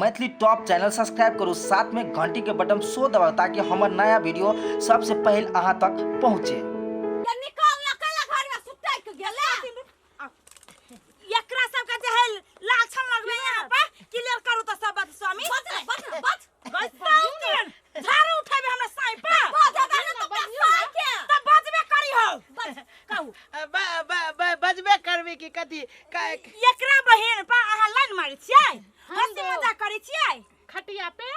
Maithili top channel subscribe करू, साथ में घंटी के बटन सो दबाउ ताकि हमर नया वीडियो सबसे पहले अहाँ तक पहुँचे। निकाल ना कैला घर में सुतै के गेले। एकरा सबके जे है लाछन लगबे यहाँ पर क्लियर करू त सब बात स्वामी। बच ना, बच ना, बच। बच झाड़ू उठेबे हमरा साई पर। बच ना, ना, तो साई के। त बजबे करी हो। कहू। बजबे करबी की कथी? एकरा बहिन पर अहाँ लाइन मारै छियै, हंसी मजाक करै छियै खटिया पे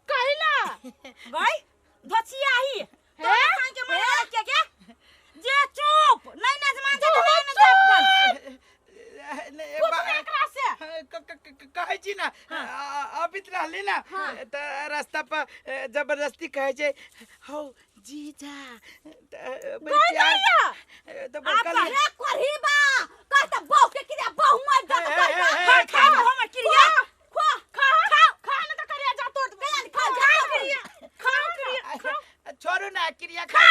कहिला गई धोचियाही तोरा साई के मारे के के जे चुप नहीं नजमा जे नहीं न जापन पूछ एकरा से। कहै छी ना, अबित रहली ना तऽ रास्ता पर जबरदस्ती कहै छै हौ जीजा, तऽ बड़ी प्यार तऽ बड़का आप रे करही बा कह त बहु के क्रिया बहु मर जा त कह बा। खा खा हमर क्रिया खो खा खा खा न त करिया जा तोड़ गया खा जा क्रिया खा क्रिया खा। छोड़ू ना क्रिया खा